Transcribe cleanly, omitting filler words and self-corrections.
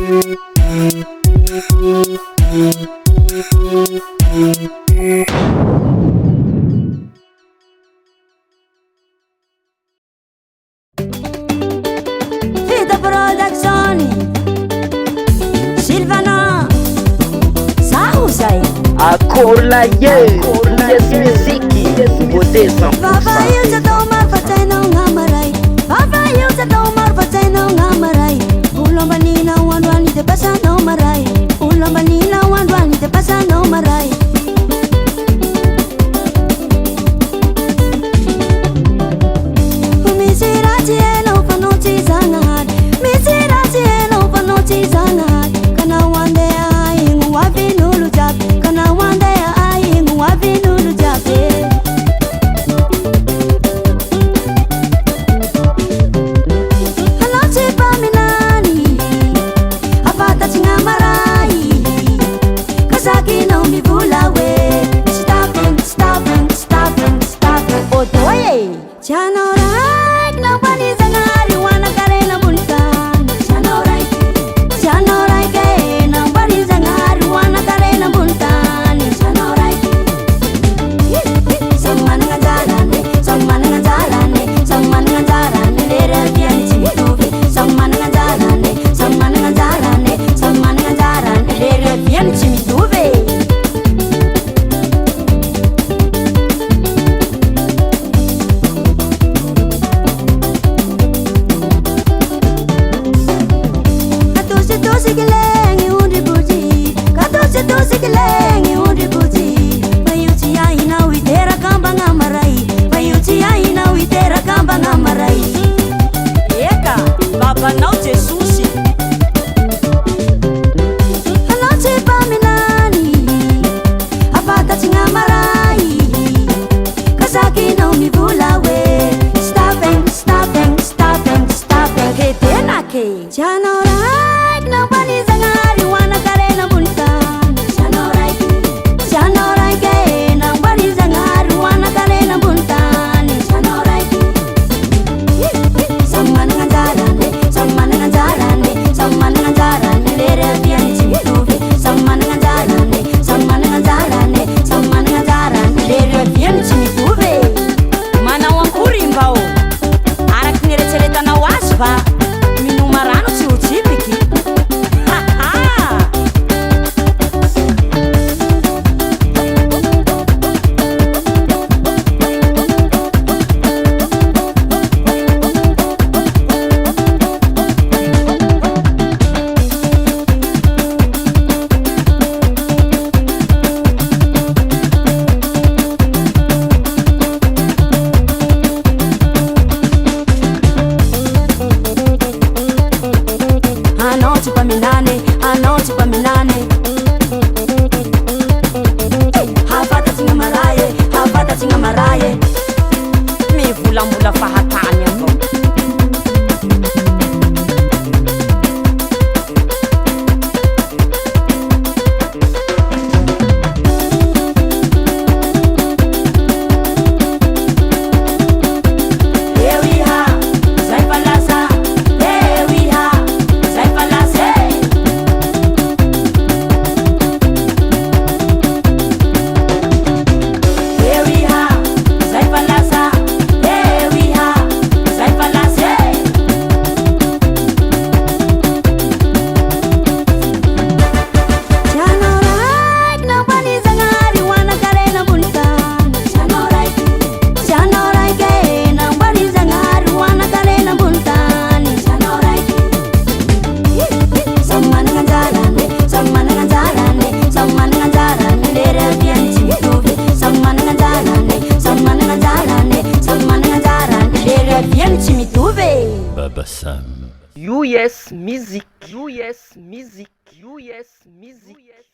Vita production Sylvana Zaho zay Akory lahy e! Yes music, beauté 100%. Vava io tsy atao maro fa tsainao ngamaray Vava io tsy atao maro fa tsainao ngamaray Olo ambaninao androany de pasanao maray Olo ambaninao androany de pasanao maray Misy ratsy enao fa nao tsy Zagnahary Misy ratsy enao fa nao tsy Zagnahary Ka nao andeha igny ho avin'olo jiaby Ka nao andeha igny ho avin'olo jiaby Anao tsy mpaminany Afantatry gn'amaray Ka sakinao mivola hoe Tsy taviny, tsy taviny, tsy taviny, tsy taviny Odoy e! Tsy anao raiky namboarin'i Zagnahary ho anankarena ambony tany Tsy anao raiky, tsy anao raiky e namboarin'i Zagnahary ho anankarena ambony tany Tsy anao raiky Samy manana anjarany, samy manana anjarany, samy manana anjarany Lery aviany tsy mitovy Samy manana anjarany, samy manana anjarany, samy manana anjarany Lery aviany tsy mitovy Katositosiky legny ondry botsy Katositosiky legny ondry botsy Fa io tsy hainao hiteraka ambagna maray Fa io tsy hainao hiteraka ambagna maray Eka, babanao Jesosy. Anao tsy mpaminany Afantatry gn'amaray Ka sakinao mivola hoe Stop stopping, stopping, stopping Kedenake Tsy anao raiky namboarin'i Zagnahary ho anankarena ambony tany Tsy anao raiky, tsy anao raiky e namboarin'i Zagnahary ho anankarena ambony tany Tsy anao raiky Samy manana anjarany, samy manana anjarany, samy manana anjarany Lery aviany tsy mitovy Samy manana anjarany, samy manana anjarany, samy manana anjarany Lery aviany tsy mitovy Manao akory mbao Araky ny eretreretanao azy va Minoma rano tsy ho tsipiky Ha ha! Anao tsy mpaminany, anao tsy mpaminany Hafantatry gn'amaray e, hafantatry gn'amaray e Mivolambola fahatany avao. Eo iha, zay fa lasa Eo iha, zay fa lasa e Eo iha, zay fa lasa Eo iha, zay fa lasa e Tsy anao raiky namboarin'i Zagnahary ho anankarena ambony tany Tsy anao raiky, tsy anao raiky e namboarin'i Zagnahary ho anankarena ambony tany Tsy anao raiky Samy manana anjarany, samy manana anjarany, samy manana anjarany Lery aviany tsy mitovy Samy manana anjarany, samy manana anjarany, samy manana anjarany Lery aviany tsy mitovy Baba Sam. US Music, US Music, US Music.